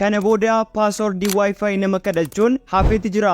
Kana booda passwordii WiFi nama kadhachuun hafeeti jira.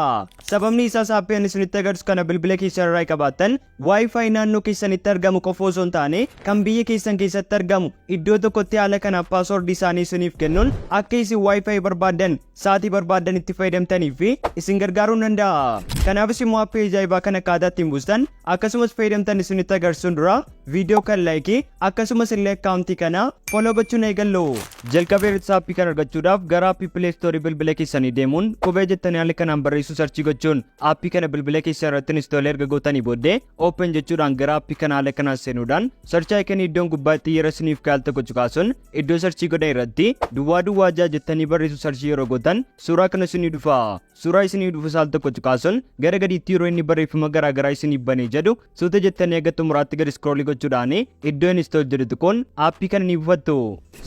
Sababni isaas aappii ani isinitti agarsiisu kana bilbila keessan irraa qabaattan WiFi naannoo keessanitti argamu qofa osoo hin taane kan biyya keessan keessatti argamu iddoo tokkotti haala kanaaf passwordii isaanii isiniif kennuun akka isin WiFi barbaaddan sa'aatii barbaaddan itti fayyadamtanii fi isin gargaaruu danda'a. Kanaafis immoo aappii ajaa'ibaa kana akkaataa ittiin buustan akkasumas fayyadamtan isinitti agarsiisuun dura viidiyoo kan likeii akkasumas illee akkaawuntii kana follow gochuun eegallu. Jalqaba irratti aappii kana argachuudhaaf gara aappii Play Storeii bilbila keessanii deemuun qubee jettanii haala kanaan barreessuu searchii gochuun aappii kana bilbila keessan irratti install erga gootanii booddee open jechuudhaan gara aappii kana haala kanaan seenuudhaan search iconii iddoon gubbaatti xiyyeera isiniif kaa'al tokko cuqaasuun iddoo searchii godhan irratti 006 jettanii barreessuu searchii yeroo gootan suuraa kana isinii dhufa. Suuraa isinii dhufu saal tokko cuqaasuun gara gadiitti yeroo inni barreeffama garaa garaa isiniif banee jedhu suuta jettanii aga xumuraatti gadi scrollii gochuudhaan iddoo install jedhu tuquun aappii kana ni buufattu.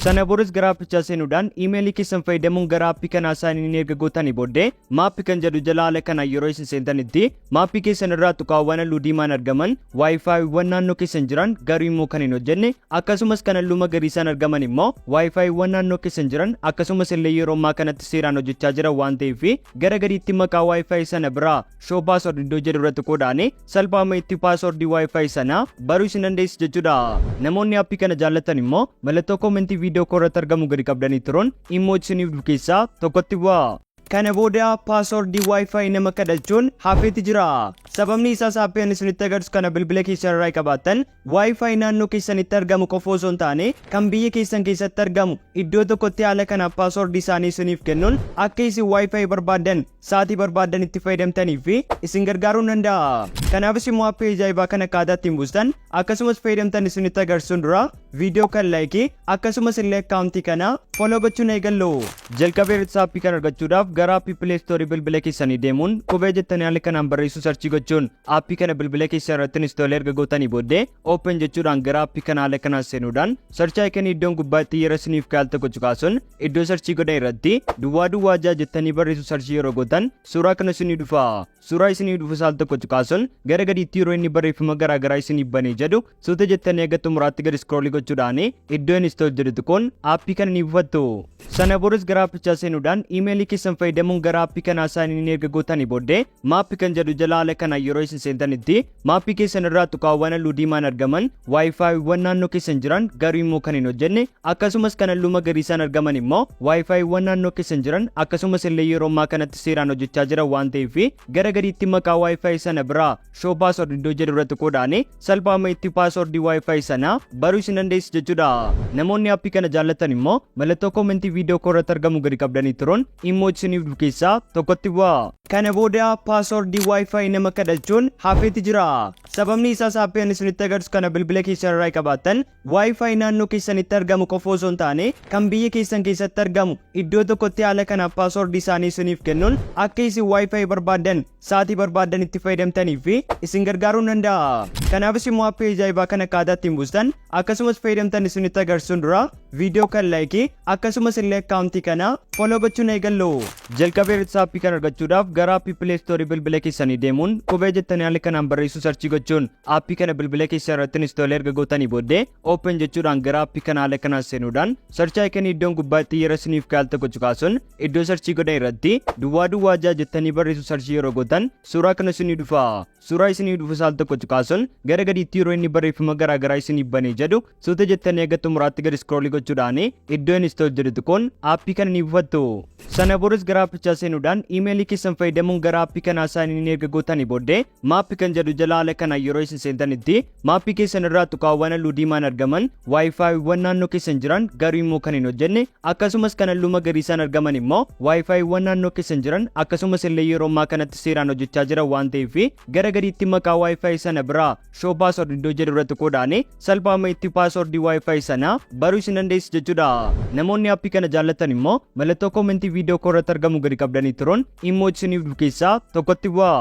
Sana boodas gara aappichaa seenuudhaan iimeelii keessan fayyadamuun gara aappii kanaa sign in erga gootanii booddee mapii kan jedhu jala haala kanaan yeroo isin seentanitti mapii keessan irraa tuqaawwan halluu diimaan argaman WiFiiwwan naannoo keessan jiran garuu immoo kan hin hojjenne, akkasumas kan halluu magariisaan argaman immoo WiFiiwwan naannoo keessan jiran akkasumas illee yeroo ammaa kanatti seeraan hojjechaa jiran waan ta'eef, gara gadiitti maqaa WiFi sana biraa show password iddoo jedhu irratti tuquudhaan salphaama itti passwordii WiFi sana baruu isin dandeessu jechuudha. Namoonni aappii kana jaallatan immoo mallattoo commentii viidiyoo koo irratti argamu gadi qabdanii turuun immoo isiniif dhufu keessaa tokkotti bu'a. Kana booda passwordii WiFi nama kadhachuun hafeeti jira. Sababni isaas aappii ani isinitti agarsiisu kana bilbila keessan irraa qabaattan WiFi naannoo keessanitti argamu qofa osoo hin taane kan biyya keessan keessatti argamu iddoo tokkotti haala kanaaf passwordii isaanii isiniif kennuun akka isin WiFi barbaaddan sa'aatii barbaaddan itti fayyadamtanii fi isin gargaaruu danda'a. Kanaafis immoo aappii ajaa'ibaa kana akkaataa ittiin buustan akkasumas fayyadamtan isinitti agarsiisuun dura viidiyoo kan likeii akkasumas illee akkaawuntii kana follow gochuun eegallu. Jalqaba irratti aappii kana argachuudhaaf gara aappii Play Storeii bilbila keessanii deemuun qubee jettanii haala kanaan barreessuu searchii gochuun aappii kana bilbila keessan irratti install erga gootanii booddee open jechuudhaan gara aappii kana haala kanaan seenuudhaan search iconii iddoon gubbaatti xiyyeera isiniif kaa'al tokko cuqaasuun iddoo searchii godhan irratti 006 jettanii barreessuu searchii yeroo gootan suuraa kana isinii dhufa. Suuraa isinii dhufu saal tokko cuqaasuun gara gadiitti yeroo inni barreeffama garaa garaa isiniif banee jedhu suuta jettanii aga xumuraatti gadi scrollii gochuudhaan iddoo install jedhu tuquun aappii kana ni buufattu. Sana boodas gara aappichaa seenuudhaan iimeelii keessan fayyadamuun gara aappii kanaa sign in erga gootanii booddee mapii kan jedhu jala haala kanaan yeroo isin seentanitti mapii keessan irraa tuqaawwan halluu diimaan argaman WiFiiwwan naannoo keessan jiran garuu immoo kan hin hojjenne, akkasumas kan halluu magariisaan argaman immoo WiFiiwwan naannoo keessan jiran akkasumas illee yeroo ammaa kanatti seeraan hojjechaa jiran waan ta'eef, gara gadiitti maqaa WiFi sana biraa show password iddoo jedhu irratti tuquudhaan salphaama itti passwordii WiFi sana baruu isin dandeessu jechuudha. Namoonni aappii kana jaallatan immoo mallattoo commentii viidiyoo koo irratti argamu gadi qabdanii turuun immoo isiniif dhufu keessaa tokkotti bu'a. Kana booda passwordii WiFi nama kadhachuun hafeeti jira. Sababni isaas aappii ani isinitti agarsiisu kana bilbila keessan irraa qabaattan WiFi naannoo keessanitti argamu qofa osoo hin taane kan biyya keessan keessatti argamu iddoo tokkotti haala kanaaf passwordii isaanii isiniif kennuun akka isin WiFi barbaaddan sa'aatii barbaaddan itti fayyadamtanii fi isin gargaaruu danda'a. Kanaafis immoo aappii ajaa'ibaa kana akkaataa ittiin buustan akkasumas fayyadamtan isinitti agarsiisuun dura viidiyoo kan likeii akkasumas illee akkaawuntii kana follow gochuun eegallu. Jalqaba irratti aappii kana argachuudhaaf gara aappii Play Storeii bilbila keessanii deemuun qubee jettanii haala kanaan barreessuu searchii gochuun aappii kana bilbila keessan irratti install erga gootanii booddee open jechuudhaan gara aappii kana haala kanaan seenuudhaan search iconii iddoon gubbaatti xiyyeera isiniif kaa'al tokko cuqaasuun iddoo searchii godhan irratti 006 jettanii barreessuu searchii yeroo gootan suuraa kana isinii dhufa. Suuraa isinii dhufu saal tokko cuqaasuun gara gadiitti yeroo inni barreeffama garaa garaa isiniif banee jedhu suuta jettanii aga xumuraatti gadi scrollii gochuudhaan iddoo install jedhu tuquun aappii kana ni buufattu. Sana boodas gara aappichaa seenuudhaan iimeelii keessan fayyadamuun gara aappii kanaa sign in erga gootanii booddee mapii kan jedhu jala haala kanaan yeroo isin seentanitti mapii keessan irraa tuqaawwan halluu diimaan argaman WiFiiwwan naannoo keessan jiran garuu immoo kan hin hojjenne, akkasumas kan halluu magariisaan argaman immoo WiFiiwwan naannoo keessan jiran akkasumas illee yeroo ammaa kanatti seeraan hojjechaa jiran waan ta'eef, gara gadiitti maqaa WiFi sana biraa show password iddoo jedhu irratti tuquudhaan salphaama itti passwordii WiFi sana baruu isin dandeessu jechuudha. Namoonni aappii kana jaallatan immoo mallattoo commentii viidiyoo koo irratti argamu gadi qabdanii turuun immoo isiniif dhufu keessaa tokkotti bu'a.